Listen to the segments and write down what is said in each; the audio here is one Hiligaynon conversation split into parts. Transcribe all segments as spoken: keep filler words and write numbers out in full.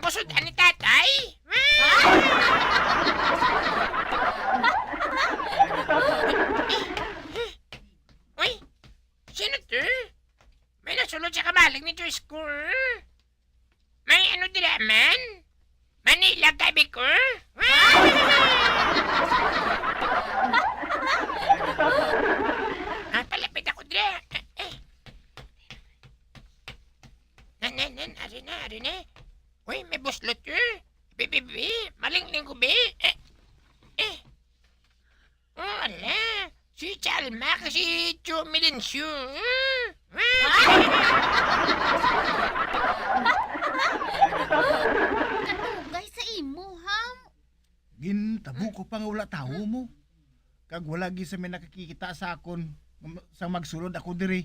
Pusod ani, tatay? Uy, sino to? May nasulod sa kamalig ni to school. May ano dira man? Manila gabi ko? Ah, palapit ako dira. Eh, eh. Nan, nan, nan, ari na, ari na. Uy, may buslot, eh. Bi, bi, bi, malingling ko, bi. Eh, eh. Oh, ala. Si Chalma kag si Tio Melencio. Hmm? Kadugay sa imo, ha? Gintabo ko pa nga wala tawo mo. Kag wala gid sa may nakakita sa akon sa magsulod ako diri.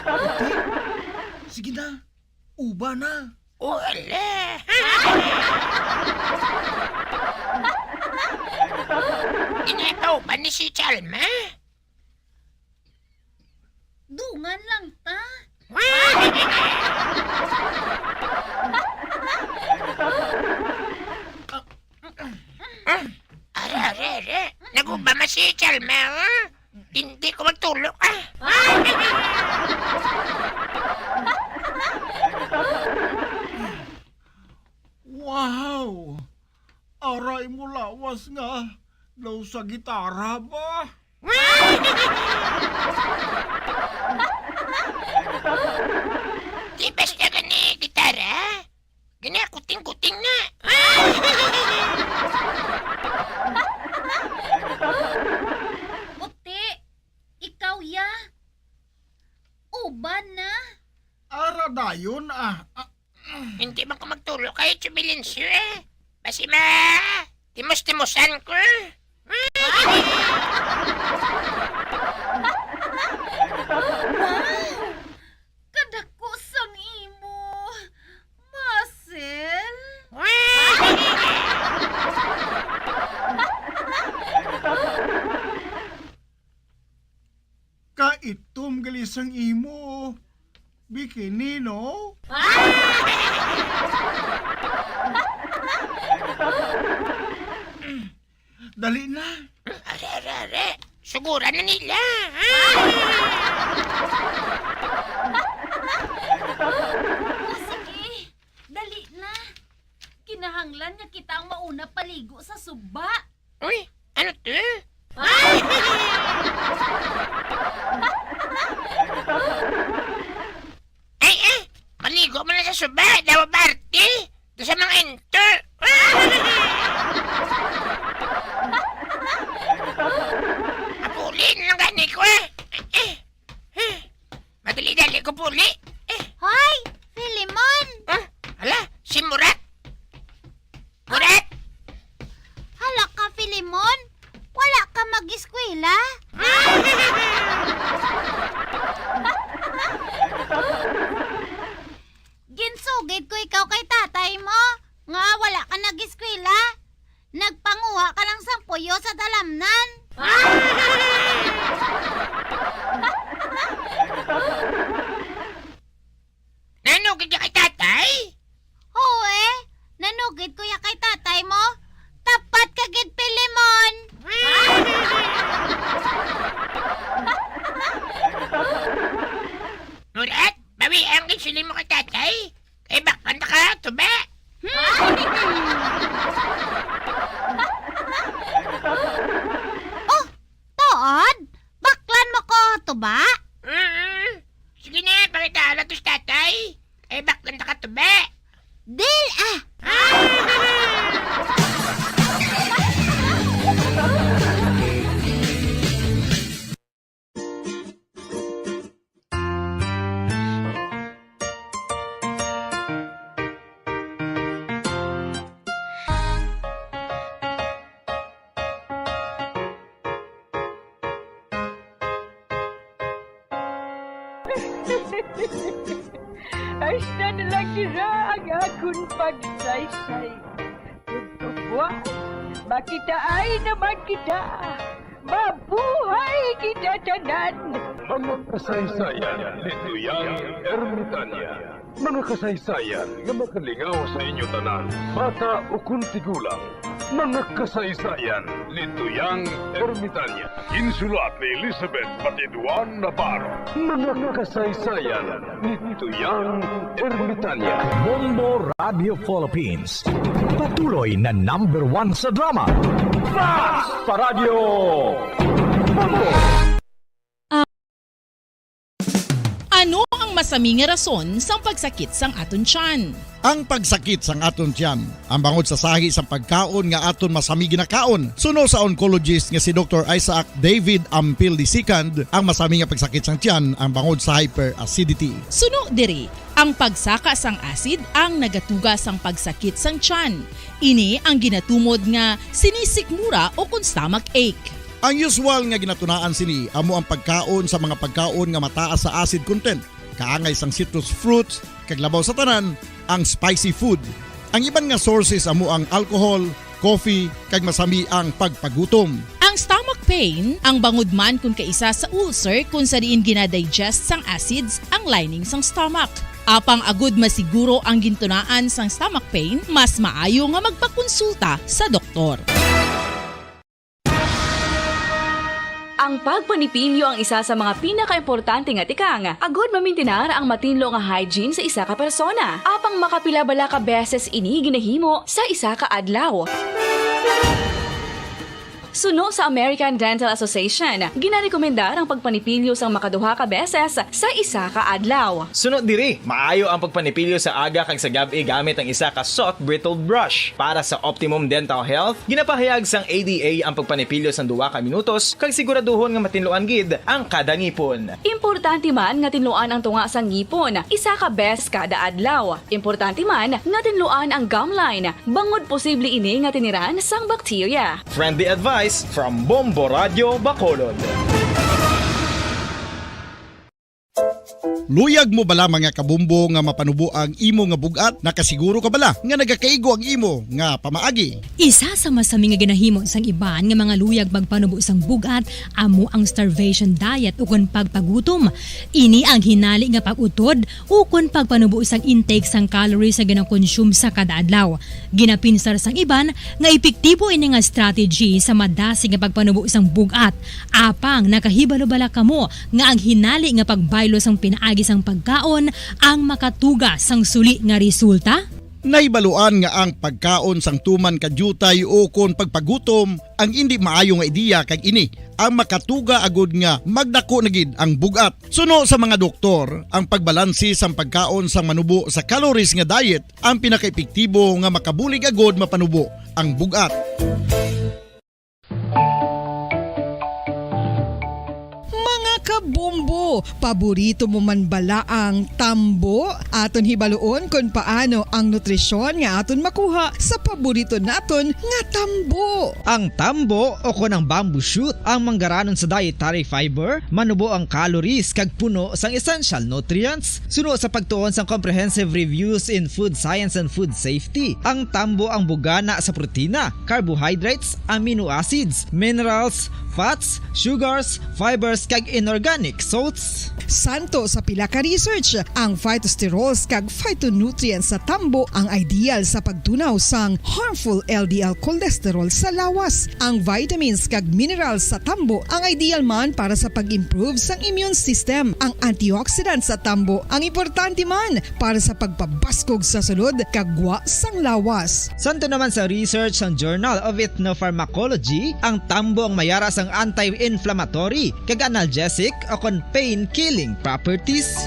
Puti, sige na. Uba na. Wala. Ginataw ba ni si Chalma? Dungan lang ta. Are, are, are. Naguba man si Chalma, oh. Hindi ko magtulog, ah. Wow! Aray mo lawas nga daw sa gitara ba? Di basta gani gitara. Gani kuting-kuting na. Puti, ikaw ya. Uban na. Ara dayon, ah. Ah, Hindi man ko magtulog kay Chubilincio, eh. Basi ma, timos-timosan ko. Wow! Kadako sang imo muscle. Kaitom gali sang imo bikini, no? Dali na. Are, are, are. Suguran na nila. O, sige. Dali na. Kinahanglan nga kita ang mauna paligo sa suba. Uy, ano to? Ay, eh, maligo mo na sa suba, daw party. Doon sa mga enter. Mapuli na lang gani ko, eh. Eh, eh. Madali-dali ko puli. Eh. Hoy, Filemon! Ah, hala, si Murat. Murat! Hala ka, Filemon. Wala ka mag-eskwela? Ginsugid ko ikaw kay tatay mo nga wala ka nag-eskwela. Nagpanguha ka lang sang puyo sa dalamnan. Nanugid ka kay tatay? Huwe, nanugid ko ya kay tatay mo. Tapat ka gid, Filemon. Murat, bawi ang ginsiling mo kay tatay. Kay baklan ta ka, tuba. Oh, tuod? Baklan mo ko, tuba? Mm-mm. Sige na, pakita na to sa tatay. Kay baklan ta ka, tuba. Dil, ah! Hasta na lang dira ang akon pagsaysay. Tugtuguan, makitaan naman kita. Mabuhay kita tanan! Mga kasaysayan ni Tuyang Ermitanya. Mga kasaysayan nga makalingaw sa inyo tanan, bata o kon tigulang. Mga kasaysayan ni Tuyang Ermitanya. Insulat ni Elizabeth Batiduan Navarro. Mga kasaysayan ni Tuyang Ermitanya. Bombo Radio Philippines. Patuloy na number one sa drama. Fast Paradyo! Bombo! Ano ang masami nga rason sang pagsakit sang aton tiyan? Ang pagsakit sang aton tiyan, ang bangod sa sahi sang pagkaon nga aton masami ginakaon. Suno sa oncologist nga si Doktor Isaac David Ampil the second, ang masami nga pagsakit sang tiyan ang bangod sa hyperacidity. Suno diri, ang pagsaka sang acid ang nagatuga sang pagsakit sang tiyan. Ini ang ginatumod nga sinisikmura o kon stomach ache. Ang usual nga ginatunaan sini amo ang pagkaon sa mga pagkaon nga mataas sa acid content, kaangay sang citrus fruits, kag labaw sa tanan, ang spicy food. Ang iban nga sources amo ang alcohol, coffee, kag masami ang pagpagutom. Ang stomach pain, ang bangod man kon kaisa sa ulcer kon sa diin ginadigest sang acids ang lining sang stomach. Apang agud masiguro ang gintunaan sang stomach pain, mas maayo nga magpakonsulta sa doktor. Ang pagpanipilyo ang isa sa mga pinakaimportante nga tikang agud mamintinar ang matinlo nga hygiene sa isa ka persona. Apang makapila bala ka beses ini ginahimo sa isa ka adlaw? Suno sa American Dental Association, ginarekomendar ang pagpanipilyo sang makaduha ka beses sa isa ka adlaw. Suno diri, maayo ang pagpanipilyo sa aga kag sa gab-i gamit ang isa ka soft bristled brush. Para sa optimum dental health, ginapahayag sang A D A ang pagpanipilyo sang duha ka minutos kag siguraduhon nga matinluan gid ang kada ngipon. Importante man nga tinluan ang tunga sang ngipon isa ka beses kada adlaw. Importante man nga tinluan ang gum line, bangod posible ini nga tiniran sang bakterya. Friendly advice from Bombo Radio Bacolod. Luyag mo bala, mga kabombo, nga mapanubo ang imo nga bug-at? Nakasiguro ka bala nga nagakaigo ang imo nga pamaagi? Isa sa masami nga ginahimo sang iban nga mga luyag magpanubo sang bug-at amo ang starvation diet ukon pagpagutom. Ini ang hinali nga pag-utod ukon pagpanubo sang intake sang calories nga ginakonsume sa kada adlaw. Ginapinsar sang iban nga epektibo ini nga strategy sa madasig nga pagpanubo sang bug-at. Apang nakahibalo bala kamo nga ang hinali nga pagbaylo sang pinaagi sang pagkaon ang makatuga sang suli nga resulta? Nahibaluan nga ang pagkaon sang tuman ka diutay ukon pagpagutom ang indi maayo nga ideya, kag ini ang makatuga agud nga magdako na gid ang bug-at. Suno sa mga doktor, ang pagbalanse sang pagkaon sang manubo sa calories nga diet ang pinakaepektibo nga makabulig agud mapanubo ang bug-at. Mga kabombo, paborito mo man bala ang tambo? Aton hibaluon kon paano ang nutrisyon nga aton makuha sa paborito naton nga tambo. Ang tambo, o kon ang bamboo shoot, ang manggaranon sa dietary fiber, manubo ang calories kag puno sang essential nutrients. Suno sa pagtuon sang Comprehensive Reviews in Food Science and Food Safety, ang tambo ang bugana sa protina, carbohydrates, amino acids, minerals, fats, sugars, fibers, kag inorganic salts. Santo sa pila ka research, ang phytosterols kag phytonutrients sa tambo ang ideal sa pagtunaw sang harmful L D L cholesterol sa lawas. Ang vitamins kag minerals sa tambo ang ideal man para sa pag-improve sang immune system. Ang antioxidants sa tambo ang importante man para sa pagpabaskog sa sulod kag gwa sang lawas. Santo naman sa research sang Journal of Ethnopharmacology, ang tambo ang mayara sang anti-inflammatory kag analgesic o kon pain-killing properties.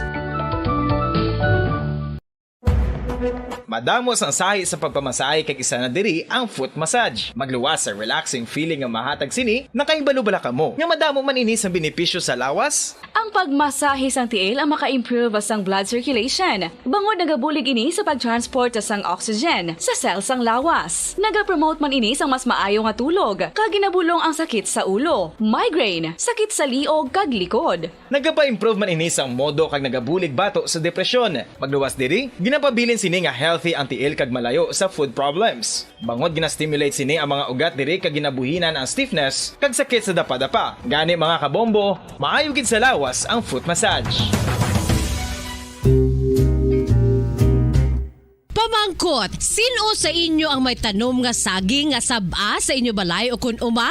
Madamo sang sahi sa pagpamasahe, kag isa na diri ang foot massage. Magluwas sa relaxing feeling nga mahatag sini. Nakahibalo bala kamo nga madamo man ini sang benepisyo sa lawas? Ang pagmasahe sang tiil ang maka-improve sang blood circulation, bangod nagabulig ini sa pag-transport sang oxygen sa cell sang lawas. Nagapromote man ini sang mas maayo nga tulog, kag ginabulong ang sakit sa ulo, migraine, sakit sa liog, kag likod. Nagapa-improve man ini sang modo kag nagabulig bato sa depresyon. Magluwas diri, ginapabilin sini nga health Ti ang tiil kag malayo sa foot problems. Bangod gina-stimulate sini ang mga ugat diri kag ginabuhinan ang stiffness kag sakit sa dapadapa. Gani, mga kabombo, maayo gid sa lawas ang foot massage. Pamangkot, sin-o sa inyo ang may tanom nga saging nga sab-a sa inyo balay ukon uma?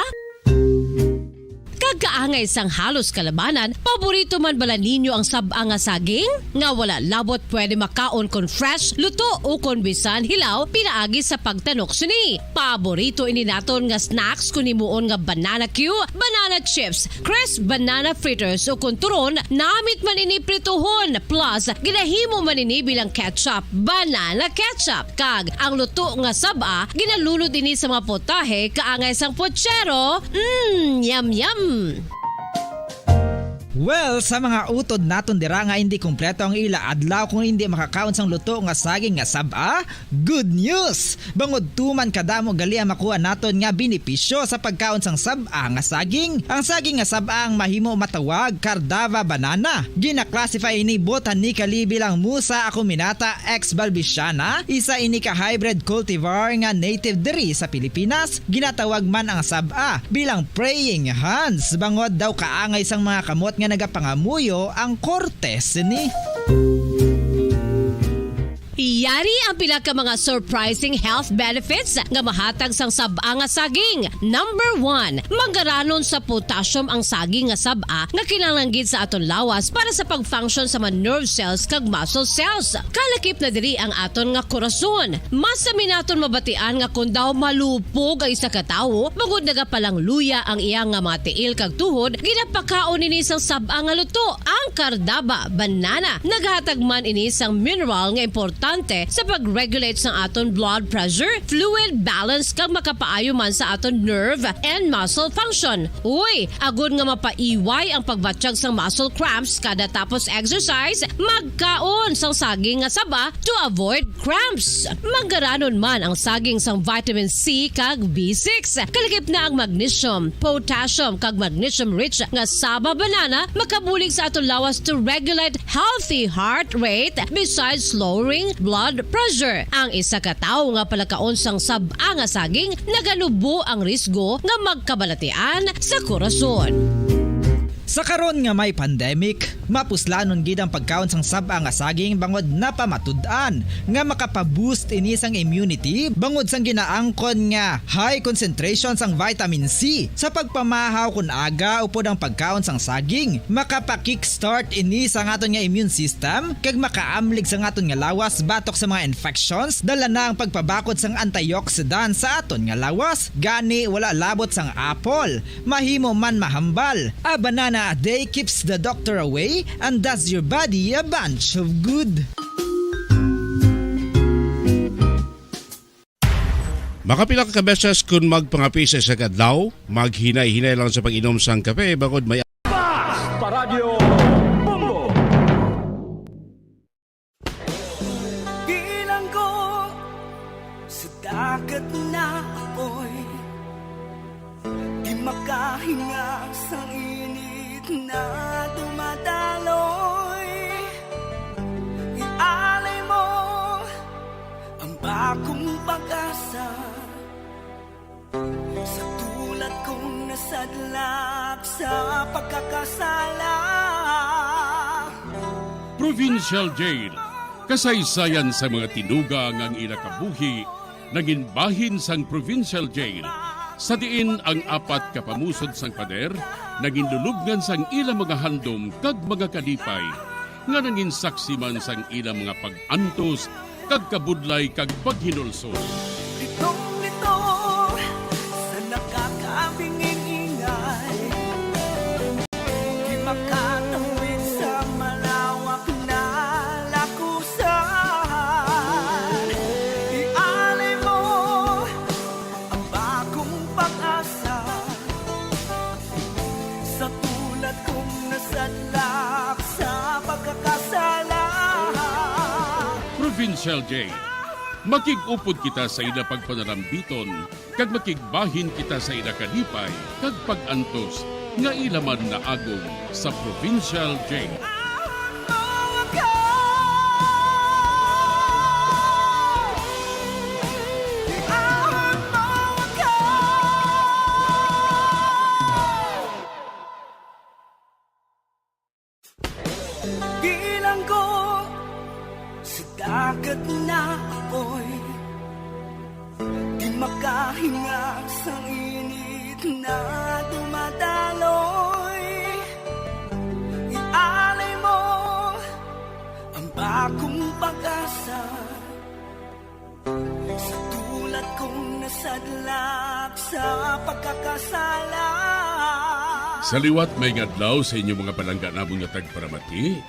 Kag kaangay sang halos kalabanan, paborito man bala ninyo ang sab-a nga saging? Nga wala labot pwede makaon kon fresh, luto, ukon bisan hilaw pinaagi sa pagtanok sini. Paborito ini naton nga snacks kon himuon nga banana cue, banana chips, crisp banana fritters, ukon turon, namit man ini prituhon, plus ginahimo man ini bilang ketchup, banana ketchup. Kag ang luto nga sab-a, ginalunod ini sa mga putahe kaangay sang putsero. Mm, yum, yum! Well, sa mga utod naton dira nga hindi kompleto ang ila adlaw kung hindi makakaon sang luto nga saging nga sab-a, good news! Bangod tuman kadamo gali ang makuha naton nga benepisyo sa pagkaon sang sab-a nga saging. Ang saging nga sab-a ang mahimo matawag Cardava banana. Gina-classify ini botanically bilang Musa acuminata ex balbisiana, isa ini ka hybrid cultivar nga native diri sa Pilipinas. Ginatawag man ang sab-a bilang praying hands, bangod daw kaangay sang mga kamot nga nagapangamuyo ang korte sini. Yari ang pila ka mga surprising health benefits nga mahatag sang sab-a nga saging. Number one, manggaranon sa potassium ang saging nga sab-a nga kinahanglan gid sa aton lawas para sa pag-function sa mga nerve cells kag muscle cells. Kalakip na diri ang aton nga korason. Mas sami naton mabatian nga kon daw malupog ang isa ka tawo, bangod nagapalangluya ang iya nga mga tiil kag tuhod, ginapakaon ini sang sab-a nga luto, ang Cardaba banana. Naghatag man ini sang mineral nga importante sa pag-regulate sang aton blood pressure, fluid balance, kag makapaayo man sa aton nerve and muscle function. Uy, agod nga mapaiway ang pagbatyag sang muscle cramps kada tapos exercise, magkaon sang saging nga saba to avoid cramps. Manggaranon man ang saging sang vitamin C kag B six. Kalakip na ang magnesium, potassium, kag magnesium-rich nga saba banana makabulig sa aton lawas to regulate healthy heart rate besides lowering blood pressure. Ang isa ka tawo nga palakaon sang sab-a nga saging naganubo ang risgo nga magkabalatian sa korason. Sa karon nga may pandemic, mapuslanon gid ang pagkaon sang sab-a nga saging bangod napamatud-an nga makapa-boost ini sang immunity bangod sang ginaangkon nga high concentration sang vitamin C. Sa pagpamahaw kon aga upod ang pagkaon sang saging, makapa-kickstart ini sang aton nga immune system kag makaamlig sang aton nga lawas batok sa mga infections, dala na ang pagpabakod sang antioxidant sa aton nga lawas. Gani, wala labot sang apple, mahimo man mahambal. A banana a day keeps the doctor away and does your body a bunch of good. Makapila ka beses kon magpangape sa isa ka adlaw, maghinay-hinay lang sa pag-inom sang kape bangod may Basta Radyo Bombo! Bilanggo sa dagat na apoy, di makahinga sa init na dumadaloy. Ialay mo ang bagong pag-asa sa tulad kong nasadlak sa pagkakasala. Provincial Jail. Kasaysayan sa mga tinuga nga ang ila kabuhi nangin bahin sang Provincial Jail, sa diin ang apat ka pamusod sang pader nangin lulubngan sang ila mga handom kag mga kalipay, nga nangin saksi man sang ila mga pag-antos kag kabudlay kag paghinulsol. Litong-lito sa nakakabinging ingay, di makatawid sa malawak na lakusan. Ialay mo ang bagong pag-asa sa tulad kong nasadlak sa pagkakasala. Provincial Jail. Makig-upod kita sa ila pagpanarambiton, kag makigbahin kita sa ila kalipay kag pag-antos nga ila man naagom sa Provincial Jail. Ang mga ka-, Agad na apoy, di makahinga sa init na dumadaloy. Ialay mo ang bagong pag-asa sa tulad kong nasadlak sa pagkakasala. Sa liwat, may nga adlaw sa inyo mga palangga namon nga tagparamati.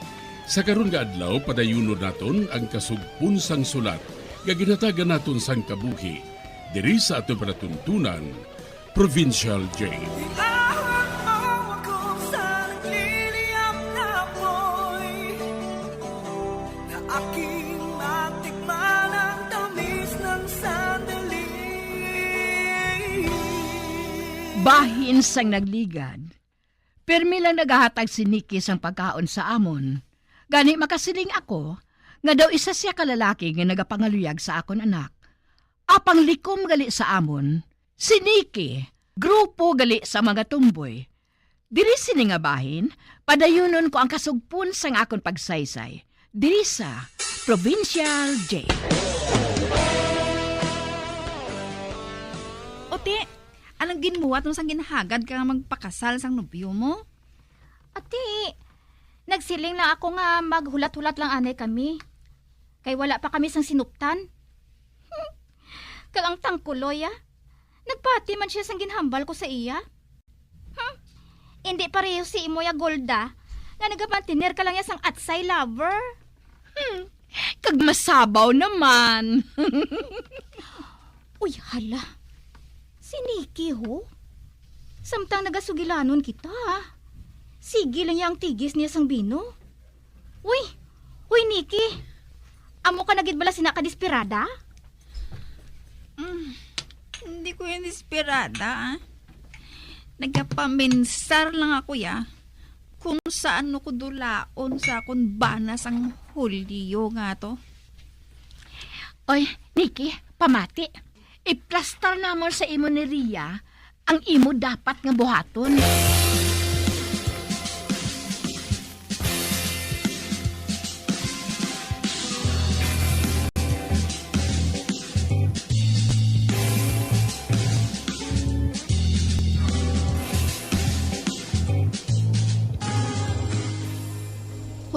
Sa karon nga adlaw, padayunon naton ang kasugpon sang sulat nga ginhatagan naton sang kabuhi diri sa aton palatuntunan, Provincial J. Iahak mo ako sa nagliliyab na apoy, na aking matikman ang tamis ng sandali. Bahin sang nagligad, pirmi lang nagahatag si Nikki sang pagkaon sa amon. Gani makasiling ako nga daw isa sia ka lalaki nga nagapangaluyag sa akon anak. Apang likom gali sa amon, si Nikki, grupo gali sa mga tumboy. Diri sini nga bahin, padayunon ko ang kasugpon sang akon pagsaysay diri sa Provincial J. Ote, anong ginbuhat mo sang ginhagad ka nga magpakasal sang nobyo mo? Ati, nagsiling lang ako nga maghulat-hulat lang anay kami. Kay wala pa kami sang sinuptan. Kag ang tangkuloy, ah. Nagpati man siya sang ginhambal ko sa iya. Hmm. Indi pareho si imo ya, Golda, nga nagamantener ka lang ya sang atsay lover. Hmm. Kag masabaw naman. Uy, hala. Si Nikki, ho? Samtang nagasugilanon kita, ah. Sige lang ya ang tigis niya sang bino. Uy, uy, Nikki. Amo ka na gid bala sina ka desperada? Mm, hindi ko yan desperada, ah. Nagapaminsar lang ako, ya, kung saan ko dulaon sa akon bana sang Hulyo nga to. Oy, Nikki, pamati. Iplastar namon sa imo ni Ria ang imo dapat nga buhaton.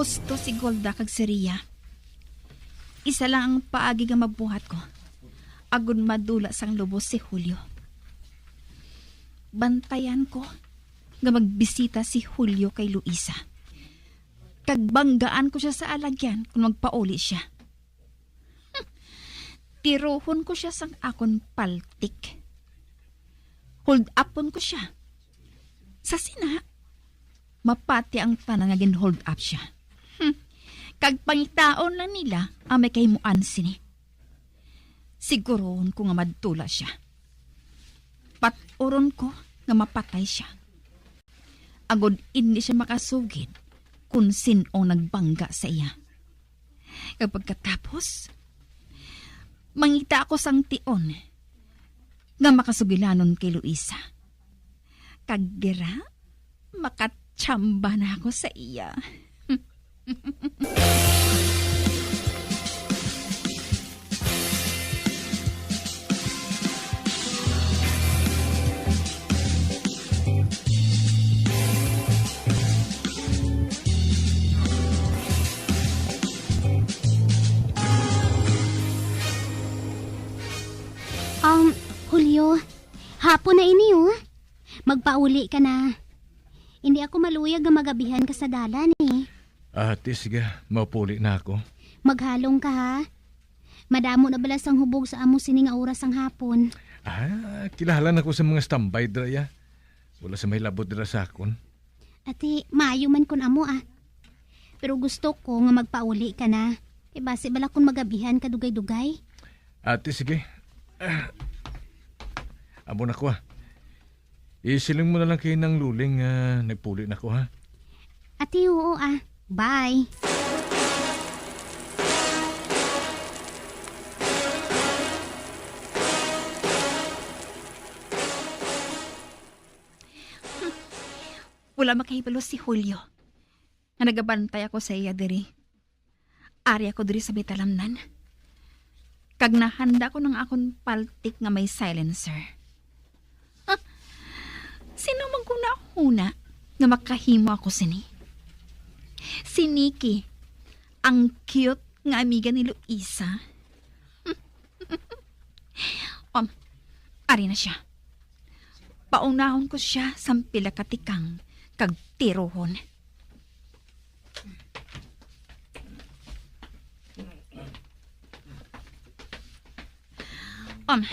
Husto si Golda kag si Ria. Isa lang ang paagi nga mabuhat ko, agod madula sang lubos si Julio. Bantayan ko nga magbisita si Julio kay Luisa, kag banggaan ko sia sa alagyan kon magpauli sia. Tiruhon ko sia sang akon paltik. Hold upon ko sia. Sa sina, mapati ang tanan nga gin-hold up sia. Hmm. Kag pangitaon lang nila ang may kahimuan sini. Sigurohon ko nga madula sia. Pat-uron ko nga mapatay sia, agod indi sia makasugid kon sin-o ang nagbangga sa iya. Kag pagkatapos, mangita ako sang tion nga makasugilanon kay Luisa. Kag dira, makatsamba na ako sa iya. Um, Julio, hapon na ini, oh. Magpauli ka na. Hindi ako maluyag nga magabihan ka sa dalan, eh. Ah, ti, sige, maupuli na ako. Maghalong ka, ha? Madamo na bala sang hubog sa amo sini nga oras sang hapon. Ah, kilala na ko sa mga standby dira, ya. Wala sa may labot dira sa akon. Ati, maayo man kun amo, ah. Pero gusto ko nga magpauli ka na. Kay basi bala kun magabihan ka dugay-dugay. Ati, sige. Ah, amo na ko, ah. Isiling mo na lang kay Nang Luling nga nagpuli na ko, ha? Ati, oo, ah. Bye. Wala makahibalo si Julio nga nagabantay ako sa iya diri. Ari ako diri sa may talamnan, kag nahanda ko ng akon paltik nga may silencer. Ha? Sino man ko nahuna nga makahimo ako sini? Si Nikki, ang cute nga amiga ni Luisa. Um, ari na siya. Paunahon ko siya sang pila ka tikang kag tirohon. Um,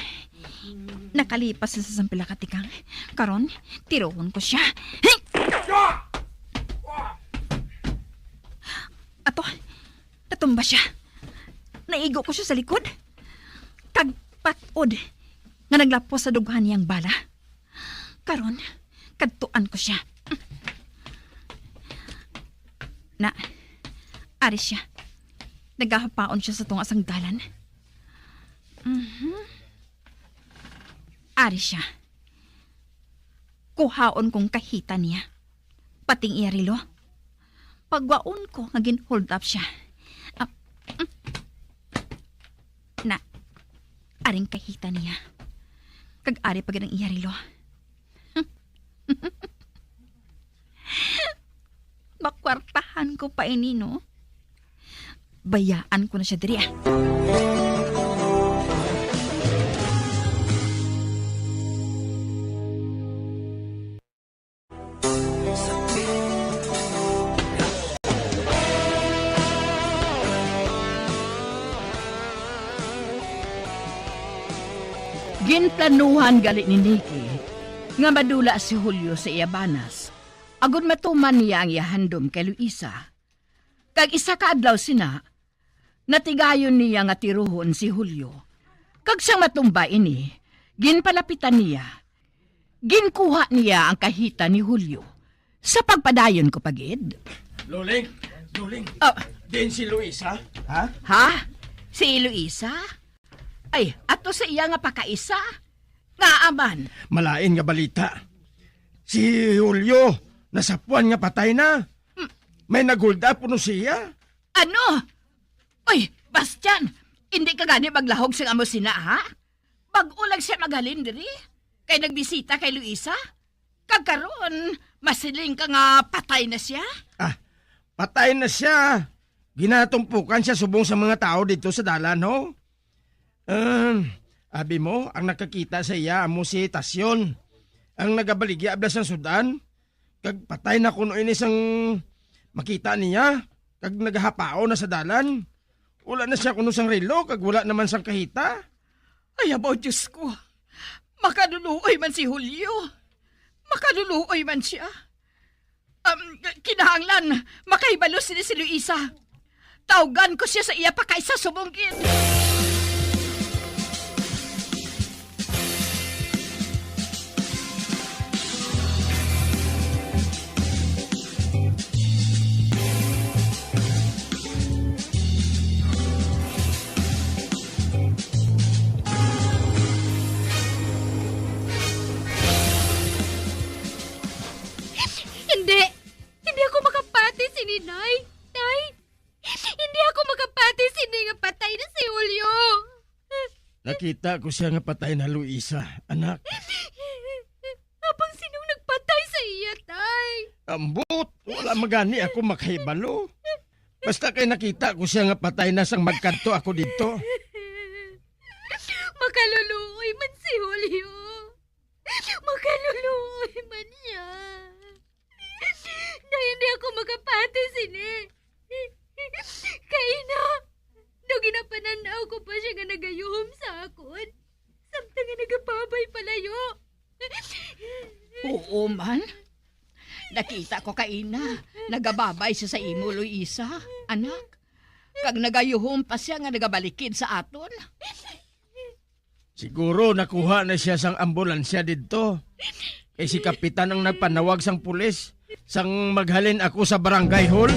nakalipas na sa sang pila ka tikang. Karon, tirohon ko siya. Hey! Ato, natumba siya. Naigo ko siya sa likod. Kag patod nga naglapos sa dughan niyang bala. Karon, kadtuan ko siya. Na, ari siya. Nagahapaon siya sa tunga sang dalan. Mhm. Ari siya. Kuhaon kong kahita niya. Pati ang iya relo. Pagwaon ko nga gin-hold up siya. Ah, mm. Na, aring kahita niya. Kag ari pa gid ang iya relo. Makwartahan ko pa ini, no? Bayaan ko na siya diri, ah. Ginplanuhan gali ni Nikki nga madula si Julio sa iya banas, agod matuman niya ang iya handom kay Luisa. Kag isa ka adlaw sina, natigayon niya nga tiruhon si Julio. Kag sang matumba ini, ginpalapitan niya. Ginkuha niya ang kahita ni Julio. Sa pagpadayon ko pa gid. Luling, Luling. Ah. Din si Luisa? Ha? Ha? Si Luisa? Ay, ato sa iya nga pakaisa? Ngaa man? Malain nga balita. Si Julio, nasapuan nga patay na. Hmm. May nag-hold up kuno siya. Ano? Uy, Bastian, hindi ka gani maglahog sing amo sina, ha? Bag-o lang siya maghalin diri, kay nagbisita kay Luisa. Kag karon, masiling ka nga patay na siya? Ah, patay na siya. Ginatumpukan siya subong sa mga tawo didto sa dalan, ho? Um, abi mo, ang nakakita sa iya amo si Tasyon, ang nagabaligya abla sang sud-an. Kag patay na kuno ini sang makita niya, kag nagahapaon na sa dalan. Wala na siya kuno sang relo, kag wala naman sang kahita. Ay, abaw, Diyos ko. Makaluluoy man si Julio. Makaluluoy man siya. Um, kinahanglan, makahibalo sini si Luisa. Tawgan ko siya sa iya pakaisa subong gid. Hindi! Hindi ako makapati sini, Nay! Nay! Hindi ako makapati sini nga patay na si Julio! Nakita ko siya nga patay na, Luisa, anak. Apang sinong nagpatay sa iya, Tay? Ambot! Wala magani ako makahibalo. Basta kay nakita ko siya nga patay na sang magkadto ako didto. Makaluluoy man si Julio. Makaluluoy man siya. Na hindi ako makapati sini. Kay ina, daw ginapanan-aw ko pa siya nga nagayuhom sa akon, samtang nga nagapabay palayo. Oo man. Nakita ko kaina, nagababay siya sa imo, Luisa, anak. Kag nagayuhom pa siya nga nagabalikid sa aton. Siguro nakuha na siya sang ambulansya didto. Kay si Kapitan ang nagpanawag sang pulis sang maghalin ako sa barangay hall.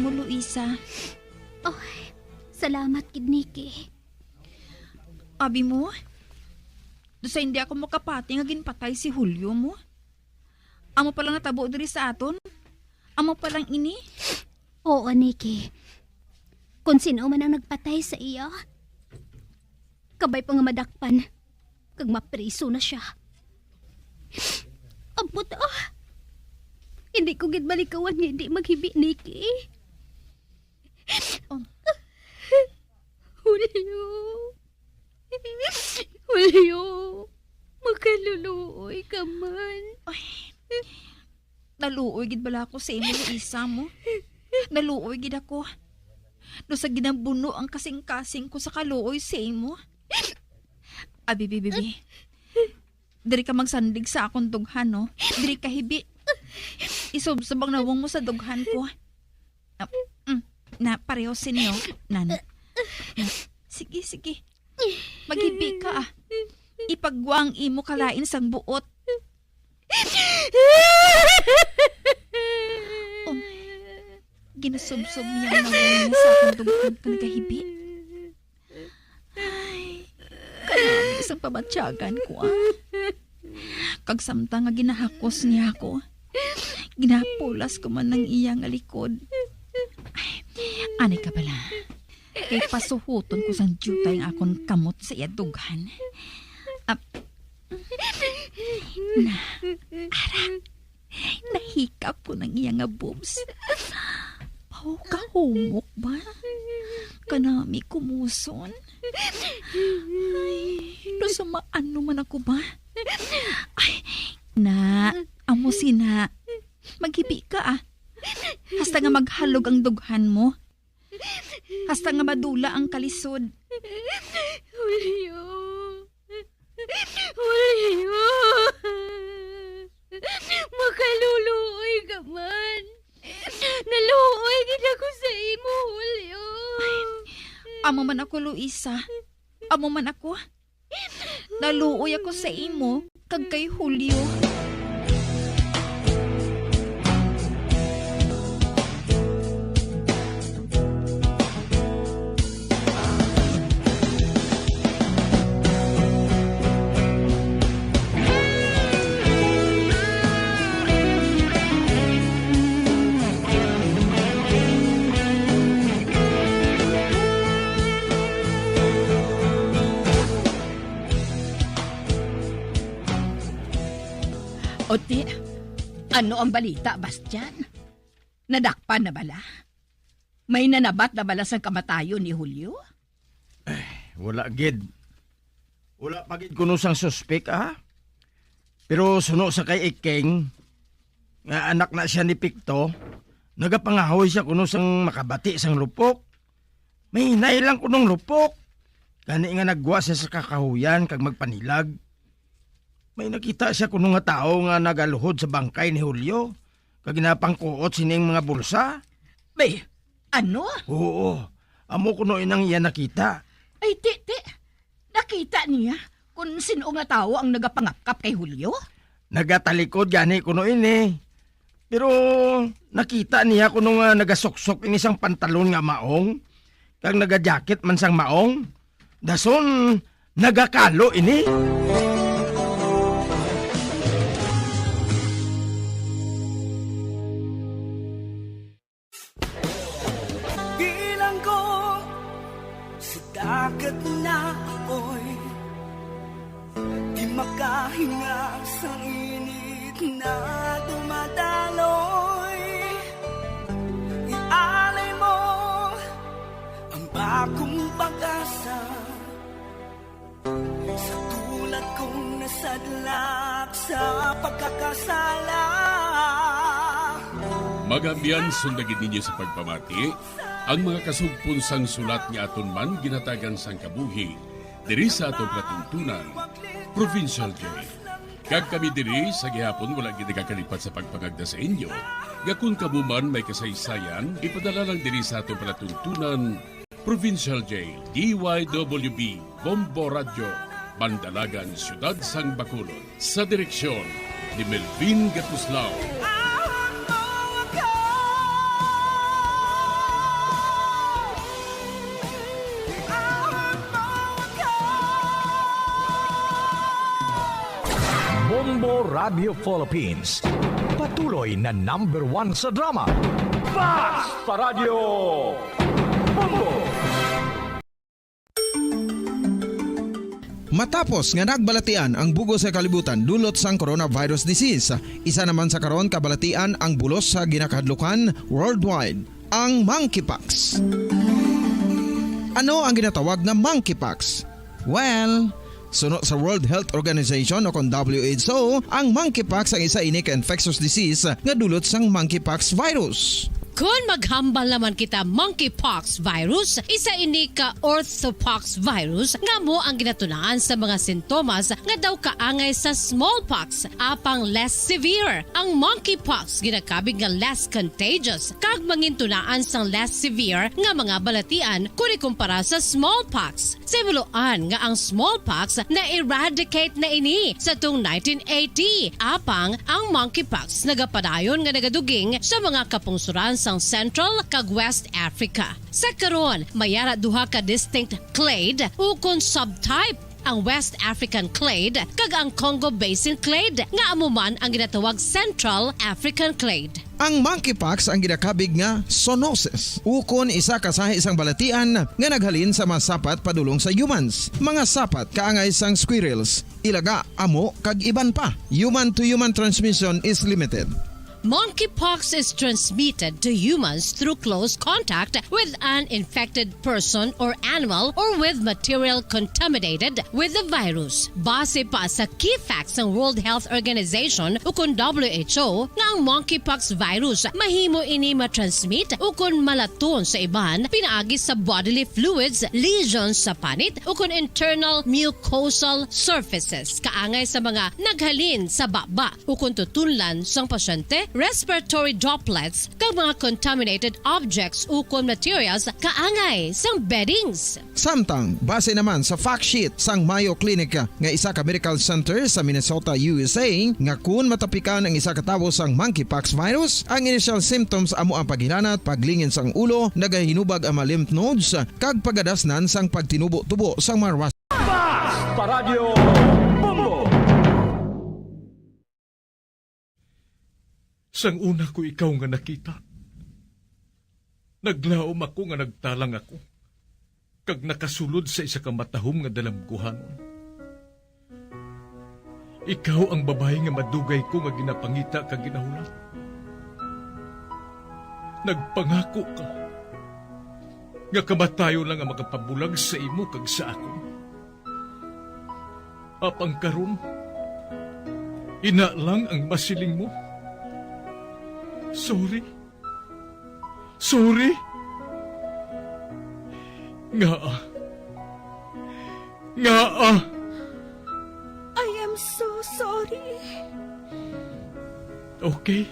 mo, Luisa. Oh, salamat gid, Nikki. Abi mo, do sa hindi ako makapati nga ginpatay si Julio mo. Amo palang natabo diri sa aton. Amo palang ini. Oo, Nikki. Kung sino man ang nagpatay sa iya, kabay pa nga madakpan, kag mapriso na siya. Ambot, ah. Hindi ko gid malikawan nga hindi maghibi, Nikki. Oh. Julio. Julio. Makaluluoy ka man. Ay. Naluoy gid bala ako sa imo, Luisa mo. Naluoy gid ako. Do sa ginabuno ang kasing-kasing ko sa kaluoy sa imo. Abi, bibi, bi. Diri ka magsandig sa akon dughan, no? Diri ka hibi. Isubsob ang nawong mo sa dughan ko. Ah, mm, na, pareho sinyo, nan. Na, sige, sige. Maghibi ka, ah. Ipagwa ang imo kalain sang buot. Um, ginasubsob niya ang nawong niya sa akong dughan kag nagahibi. Ay, kanami sang pamatyagan ko, ah. Kag samtang nga ginahakos niya ako, ginapulas ko man ang iya nga likod. Ay, ani ka bala. Kay pasuhuton ko sang diutay ang akon kamot sa iya dughan. Ah, na, ara. Nahikap ko nang iya nga boobs. Paw kahumok ba? Kanami kumuson. Ay, nasamaan naman ako ba? Ay, na, amo sina. Maghibi ka, ah. Hasta nga maghalog ang dughan mo. Hasta nga madula ang kalisod. Julio. Julio. Makaluluoy ka man. Naluoy gid ako sa imo, Julio. Ay, amo man ako, Luisa. Amo man ako. Naluoy ako sa imo kag kay Julio. O ti, ano ang balita, Bastian? Nadakpan na bala? May nanabat na bala sang kamatayon ni Julio? Eh, wala gid. Wala pa gid kuno sang suspek, ah. Pero suno sa kay Iking, nga anak na siya ni Picto, nagapangahoy siya kuno sang makabati sang lupok. Mahinay lang kunong lupok. Gani nga nagwa siya sa kakahuyan kag magpanilag. May nakita siya kuno nga tawo nga nagaluhod sa bangkay ni Julio, kag ginapangkuot sining mga bulsa. Be, ano? Oo, amo kuno inang iya nakita. Ay, ti, ti. Nakita niya kon sin-o nga tawo ang nagapangapkap kay Julio? Nagatalikod gani kuno ini. Pero nakita niya kuno nga nagasuksok ini sang pantalon nga maong, kag nagajacket man sang maong. Dason, nagakalo ini. Bilanggo sa dagat na apoy, di makahinga sa init na dumadaloy. Ialay mo ang bagong pag-asa. Sa tulad kong nasadlak sa pagkakasala. Mga abyan, sunda gid ninyo sa pagpamati ang mga kasugpon sang sulat nga aton man ginhatagan sang kabuhi diri sa aton palatuntunan, Provincial Jail. Kag kami diri sa gihapon wala gid nagakalipat sa pagpangagda sa inyo nga kon kamo man may kasaysayan, ipadala lang diri sa aton palatuntunan, Provincial Jail, D Y W B, Bombo Radyo, Bandalagan, Siyudad sang Bacolod. Sa direksyon ni Melvin Gatuslao. Bombo Radio Philippines, patuloy na number one sa drama. Basta Radio Bombo! Matapos nga nagbalatian ang bug-os nga kalibutan dulot sang coronavirus disease, isa naman sa karon kabalatian ang bulos sa ginakahadlukan worldwide, ang monkeypox. Ano ang ginatawag nga monkeypox? Well, suno sa World Health Organization o kon W H O, ang monkeypox ang isa ini ka infectious disease nga dulot sang monkeypox virus. Kon maghambal naman kita monkeypox virus, isa ini ka orthopox virus nga amo ang ginatunaan sa mga sintomas nga daw kaangay sa smallpox, apang less severe. Ang monkeypox ginakabig nga less contagious kag mangintunaan sang less severe nga mga balatian kon ikumpara sa smallpox. Sa himuloan nga ang smallpox na-eradicate na ini sa tuong nineteen eighty, apang ang monkeypox nagapadayon nga nagaduging sa mga kapungsoran sang Central kag West Africa. Sa karon, may ara duha ka distinct clade ukon subtype, ang West African clade kag ang Congo Basin clade, nga amo man ang ginatawag Central African clade. Ang monkeypox ang ginakabig nga zoonosis, ukon isa ka sahi sang balatian nga naghalin sa mga sapat padulong sa humans, mga sapat kaangay sang squirrels, ilaga, amo, kag iban pa. Human-to-human transmission is limited. Monkeypox is transmitted to humans through close contact with an infected person or animal or with material contaminated with the virus. Base pa sa key facts sang World Health Organization ukon W H O nga ang monkeypox virus mahimo ini matransmit ukon malaton sa iban pinaagi sa bodily fluids, lesions sa panit ukon internal mucosal surfaces kaangay sa mga naghalin sa baba ukon tutunlan sang pasyente, respiratory droplets, kag mga contaminated objects ukon materials kaangay sang beddings. Samtang, base naman sa fact sheet sang Mayo Clinic nga isa ka medical center sa Minnesota, U S A, nga kun matapikan ang isa ka tawo sang monkeypox virus, ang initial symptoms amo ang paghilanat, paglingin sang ulo, nagahinubag ang mga lymph nodes, kag pagadasnan sang pagtinubo-tubo sang mga ras- Basta Radyo Bombo! Sang una ko ikaw nga nakita, naglaom ako nga nagtalang ako, kag nakasulod sa isa ka matahom nga dalamguhanon. Ikaw ang babayi nga madugay ko nga ginapangita kag ginahulat. Nagpangako ka nga kamatayon lang ang makapabulag sa imo kag sa akon. Apang karon, ina lang ang masiling mo. Sorry. Sorry. Ngaa? Ngaa? I am so sorry. Okay.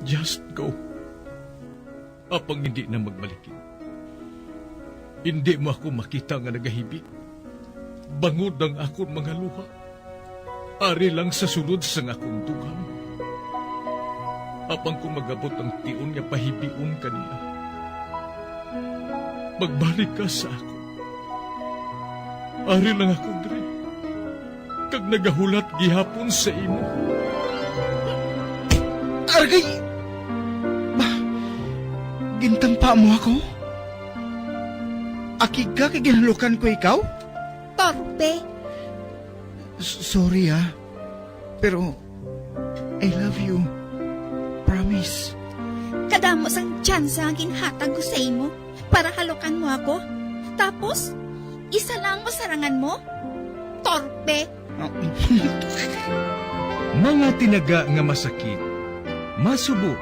Just go. Apang hindi na magbalikin. Hindi mo ako makita nga nagahibi. Bangod ang akon mga luha. Ari lang sa sulod sang akon dughan. Apang kon mag-abot ang tion nga pahibion ka niya, magbalik ka sa akon. Ari lang ako diri, kag nagahulat gihapon sa imo. Argay! Ba, gintampa mo ako? Akig ka kay ginhalukan ko ikaw? Torpe! S-, sorry, ah. Pero I love you. Promise. Kadamo sang tsansa ang ginhatag ko sa imo para halukan mo ako. Tapos, isa lang ang masarangan mo? Torpe! Mga tinaga nga masakit, masubo,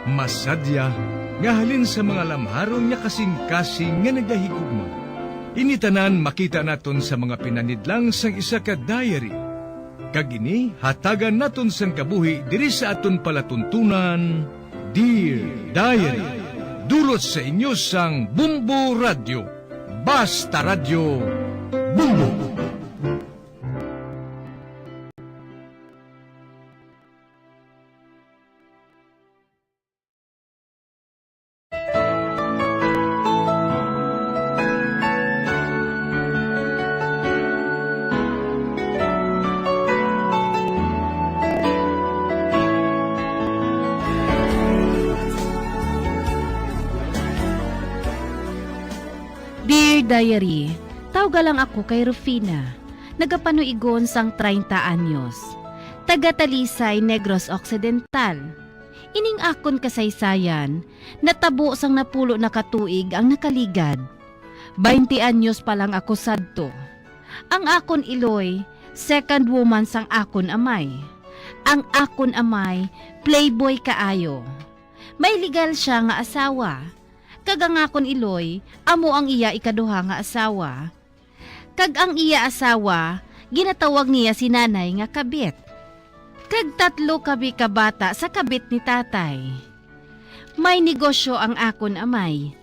masadya, nga halin sa mga lamharon nga kasing-kasing nga nagahigugma. Ini tanan makita naton sa mga pinanidlang sang isa ka diary. Kag ini hatagan naton sang kabuhi diri sa aton palatuntunan, Dear Diary. Dulot sa inyo sang Bombo Radyo. Basta Radyo, Bombo! Diary, tawga lang ako kay Rufina, nagapanuigon sang treinta anyos, taga Talisay, Negros Occidental. Ining akon kasaysayan natabo sang napulo na ka tuig ang nakaligad. Baynte anyos pa lang ako sadto. Ang akon iloy, second woman sang akon amay. Ang akon amay, playboy kaayo. May legal sia nga asawa, kag ang akon iloy amo ang iya ikaduha nga asawa. Kag ang iya asawa, ginatawag niya si nanay nga kabit. Kag tatlo kami ka bata sa kabit ni tatay. May negosyo ang akon amay,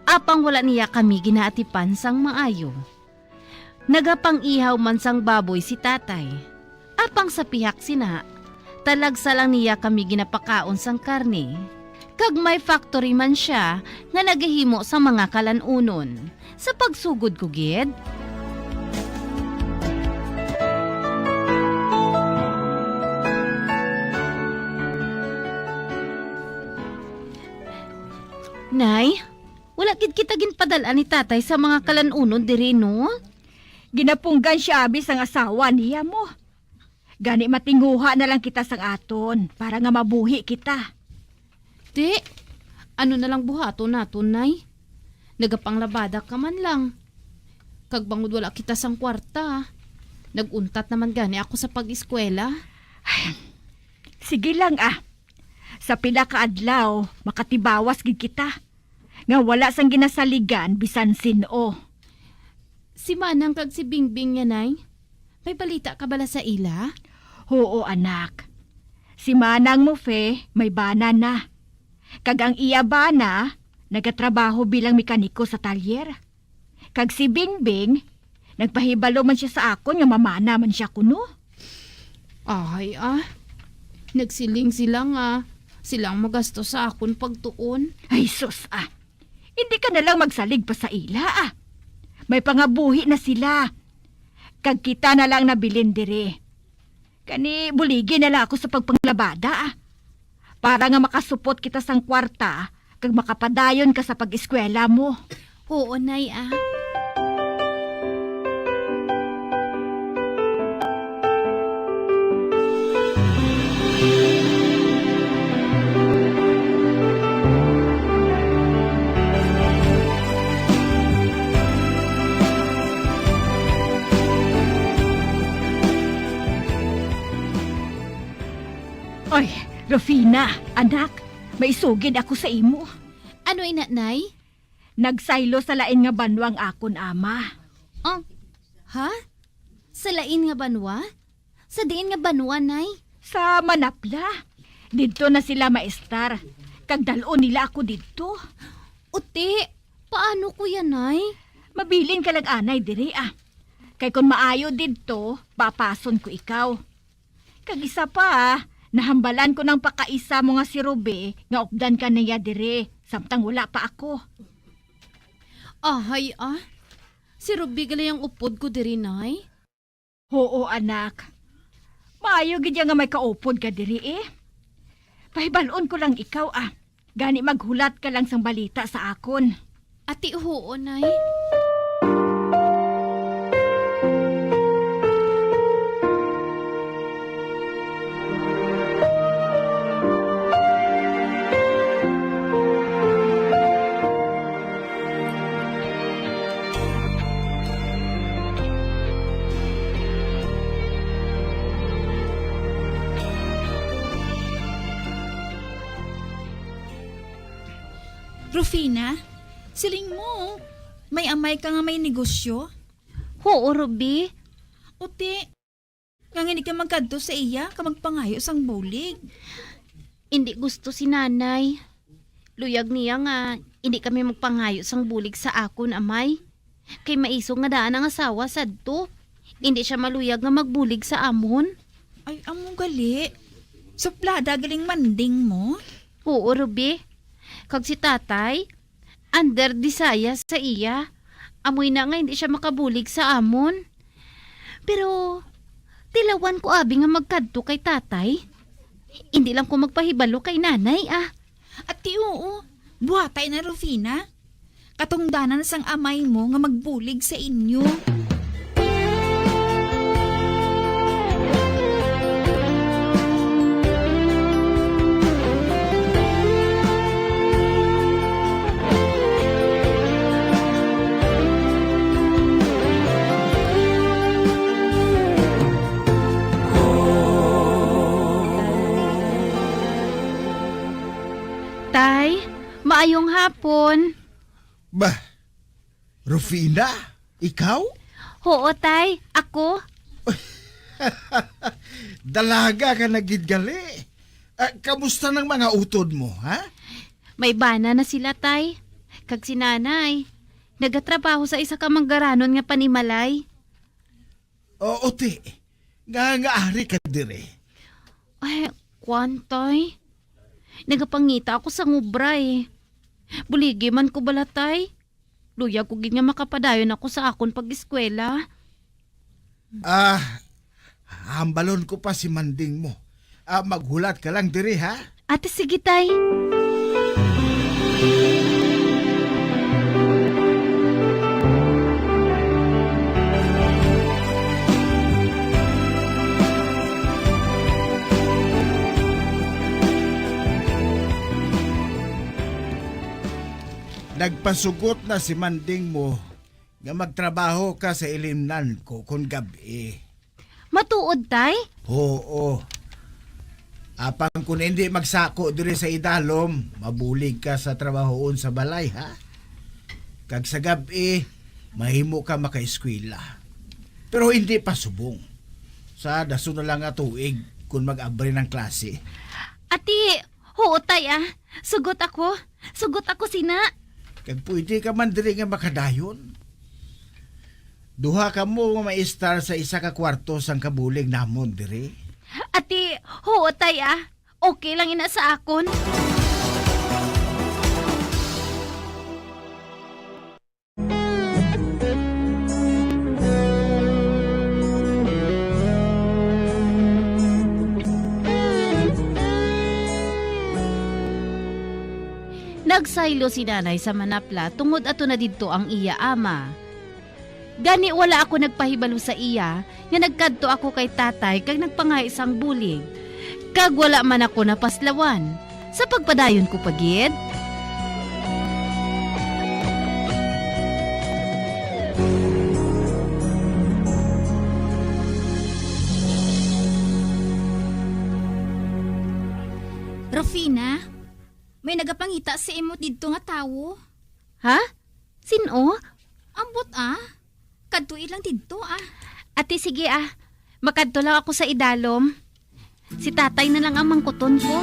apang wala niya kami ginaatipan sang maayo. Nagapang-ihaw man sang baboy si tatay. Apang sa pihak sina, talagsa lang niya kami ginapakaon sang karne. Kag may factory man sia nga nagahimo sang mga kalan-unon. Sa pagsugod ko gid, Nay, wala gid kita ginpadal-an ni tatay sa mga kalan-unon diri, no? Ginapunggan sia abi sang asawa niya mo. Gani matinguha na lang kita sang aton para nga mabuhi kita. Ti, ano na lang buhaton naton, Nay? Nagapanglabada ka man lang. Kag bangod wala kita sang kwarta, nag-untat naman gani ako sa pag-eskwela. Ay, sige lang, ah. Sa pila ka adlaw, makatibawas gid kita nga wala sang ginasaligan bisan sin-o. Si Manang kag si Bingbing niya, Nay? May balita ka bala sa ila? Huo, anak. Si Manang mo, Fe, may bana na. Kag ang iya bana nagatrabaho bilang mekaniko sa talyer. Kag si Bingbing, nagpahibalo man sia sa akon nga mamana man sia kuno. Ay, ah. Nagsiling sila nga sila ang magastos sa akon pagtuon. Ay, sus, ah. Hindi ka na lang magsalig pa sa ila, ah. May pangabuhi na sila. Kag kita na lang nabilin diri. Kani, buligi na lang ako sa pagpanglabada, ah. Para nga makasupot kita sang kwarta, kag makapadayon ka sa pag-eskwela mo. Oo, Nay, ah. Oy, Rufina, anak, may isugid ako sa imo. Ano ina, Nay? Nagsaylo sa lain nga banwa ang akon ama. Oh, ha? Sa lain nga banwa? Sa diin nga banwa, Nay? Sa Manapla. Didto na sila maestar, kag dal-on nila ako didto. Uti, paano ko yan, Nay? Mabilin ka lang anay diri, ah. Kay kon maayo didto, papason ko ikaw. Kag isa pa, nahambalan ko nang pakaisa mo nga si Ruby nga updan ka niya diri, samtang wala pa ako. Ahay, ah. Si Ruby gali ang upod ko diri, Nay. Huo, anak. Maayo gid ya nga may kaupod ka diri, eh. Pahibal-on ko lang ikaw, ah. Gani maghulat ka lang sang balita sa akon. Ati, huo, Nay. Rufina, siling mo, may amay ka nga may negosyo? Huo, Ruby. Uti, nga hindi ka magkadto sa iya ka magpangayo sang bulig? Hindi gusto si nanay. Luyag niya nga hindi kami magpangayo sang bulig sa akon amay. Kay maisog nga daan ang asawa sadto. Hindi siya maluyag nga magbulig sa amon. Ay, amo gali. Suplada galing manding mo. Oo, Ruby. Kag si tatay, under desaya sa iya. Amoy na nga hindi siya makabulig sa amon. Pero, tilawan ko abi nga magkadto kay tatay. Hindi lang ko magpahibalo kay nanay, ah. Ati, oo. Buhatay na, Rufina. Atungdanan sang amay mo nga magbulig sa inyo. Tay, maayong hapon. Bah, Rufina, ikaw? Huo, tay. Ako. Dalaga ka na gid gali. Ah, kamusta nang mga utod mo, ha? May bana na sila, tay. Kag si nanay, nagatrabaho sa isa ka manggaranon nga panimalay. Oo, ti. Nga, nga ari ka dire? Ay, kwan, tay. Nagapangita ako sa ngubra, eh. Buligi man ko bala, tay. Luyag ko gid nga makapadayon ako sa akon pag-eskwela. Ah, hambalon ko pa si Manding mo. Ah, maghulat ka lang diri, ha? Ate, sige, tay. Nagpasugot na si Manding mo nga magtrabaho ka sa ilimnan ko kon gab-i. Matuod, tay? Oo. Apang kung hindi magsako diri sa idalom, mabulig ka sa trabahoon sa balay, ha? Kag sa gab-i, mahimo ka makaeskwela. Pero hindi pa subong. Sa dason na lang nga tuig, kung mag-abri ng klase. Ati, huo, tay, ah. Sugot ako. Sugot ako sina. Kag pwede ka man diri nga makadayon. Duha kamo nga maestar sa isa ka kwarto sang kabulig namon diri. Ati, huo, tay, ah. Okay lang ina sa akon. Nagsaylo si Nanay sa manapla tungod ato na didto ang iya ama. Gani wala ako nagpahibalo sa iya nga nagkadto ako kay Tatay kag nagpangahi sang bulig, kag wala man ako napaslawan. Sa pagpadayon ko pa gid. Rufina, may nagapangita sa imo didto nga tawo. Ha? Sin-o? Ambot, ah. Kadtoi lang didto, ah. Ate, sige, ah. Makadto lang ako sa idalom. Si tatay na lang ang mangkuton ko.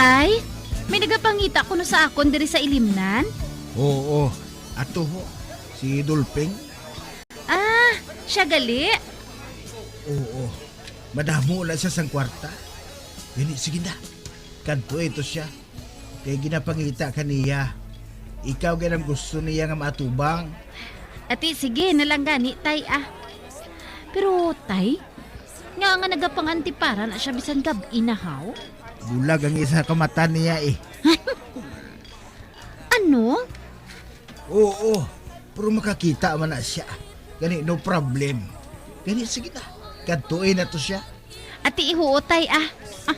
Tay, may nagapangita kuno sa akon diri sa ilimnan? Oo, ato ho, si Dolping. Ah, siya gali? Oo, madamo na siya sang kwarta. Gani, sige na, kadto ito siya. Kay ginapangita ka niya. Ikaw gid ang gusto niya nga maatubang. Ati, sige na lang gani, tay, ah. Pero, tay, nga nga nagapanganti para na siya bisan gab-i na, haw? Bulag ang isa ka mata niya, eh. Ano? Oo, pero makakita man na siya. Gani, no problem. Gani, sige na. Kadtuin na to siya. Ati, ihuotay, ah. Ah.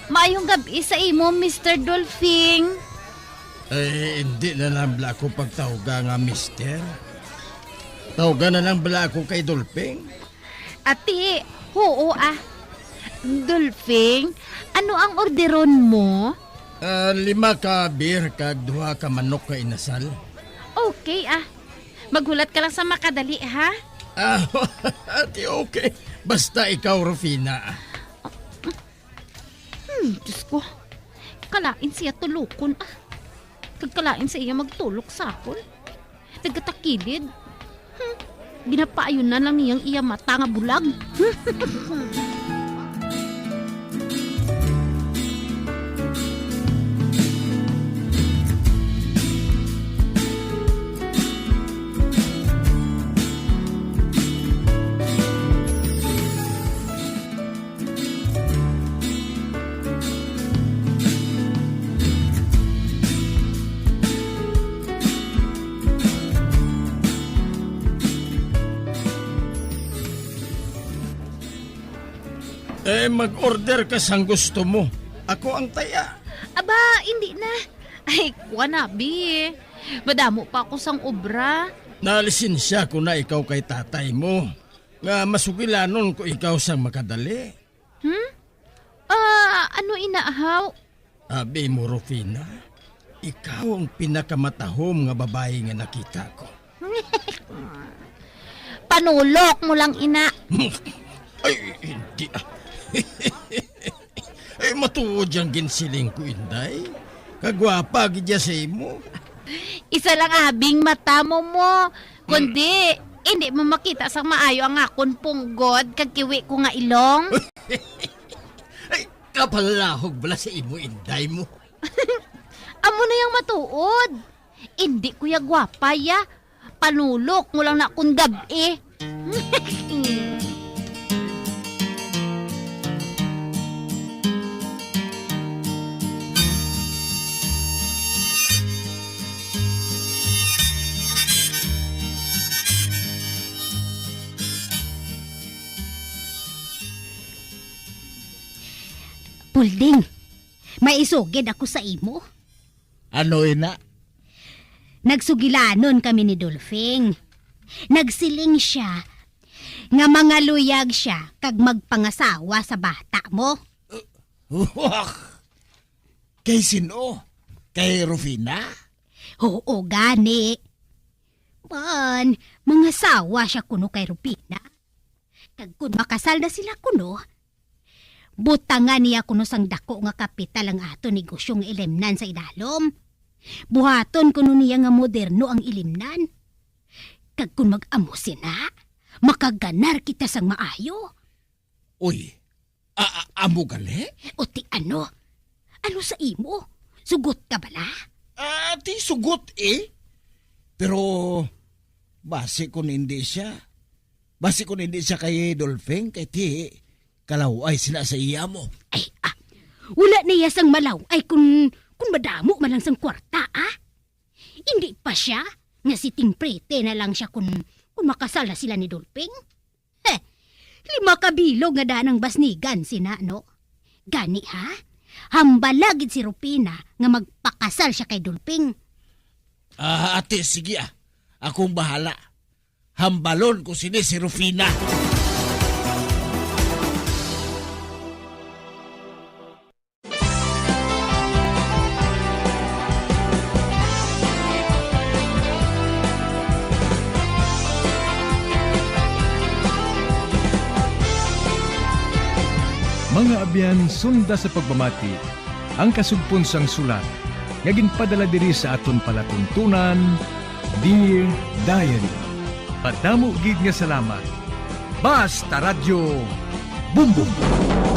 Maayong gab-i sa imo, Mister Dolphing. Eh, hindi na lang bala ako pagtawga nga mister. Tawga na lang bala ako kay Dolphing. Ati, huo, ah. Dolphing, ano ang orderon mo? Ah, lima ka beer kag duha ka manok nga inasal. Okay, ah. Maghulat ka lang sa makadali, ha? Ah, ati, okay. Basta ikaw, Rufina. Hmm, Diyos ko. Kalain siya tulokon, ah. Kag kalain sa iya magtulok sa akon. Nagatakilid. Hmm. Ginapaayon na lang niyang iya mata nga bulag. Eh, mag-order ka sang gusto mo. Ako ang taya. Aba, hindi na. Ay, kuwan na, bi. Madamo pa ako sang obra. Nalisensya ko na ikaw kay tatay mo, nga masugilanon ko ikaw sang makadali. Hmm? Ah, ano ina, ahaw? Abi mo, Rufina, ikaw ang pinakamatahom nga babayi nga nakita ko. Panulok mo lang, ina. Ay, hindi, ah. Ay, matuod yang ginsiling ko, Inday. Kagwapa gid ya sa imo. Isa lang abing mata mo mo. Kundi, hindi mo makita sang maayo ang akon punggod kag kiwi ko nga ilong. Ay, kapalalahog bala sa imo, Inday mo. Amo na yang matuod. Indi ko ya gwapa ya. Panulok mo lang na kun gab-i. Pulding, may isugid ako sa imo. Ano ina? Nagsugilanon kami ni Dolphing. Nagsiling sia nga mangaluyag sia kag magpangasawa sa bata mo. Wak! Kay sin-o? Kay Rufina? Oo, gani. Man, mangasawa sia kuno kay Rufina. Kag kun makasal na sila kuno, butangan niya kuno sang dako nga kapital ang aton negosyo nga ilimnan sa idalom. Buhaton kuno niya nga moderno ang ilimnan. Kag kun mag-amo sina, makaganar kita sang maayo. Uy, a-, a-, amo gali? O ti ano? Ano sa imo? Sugot ka bala? Ah, ti sugot, eh. Pero basi kun hindi siya, basi kun hindi siya kay Dolphing, kay ti kalaw-ay sila sa iya mo. Ay, ah, wala na iya sang malaw-ay kun, kun madamo man lang sang kwarta, ah. Hindi pa siya nga si Ting Prete na lang siya kun, kun makasal na sila ni Dolphing. Heh, lima ka bilog nga daan ang basnigan sina, no? Gani, ha? Hambala gid si Rufina nga magpakasal siya kay Dolphing. Ah, ate, sige, ah. Akong bahala. Hambalon ko sini si Rufina. Mga abyan, sunda sa pagpamati ang kasugpon sang sulat nga ginpadala diri sa aton palatuntunan, Dear Diary. Madamo gid nga salamat. Basta Radyo Bumbong.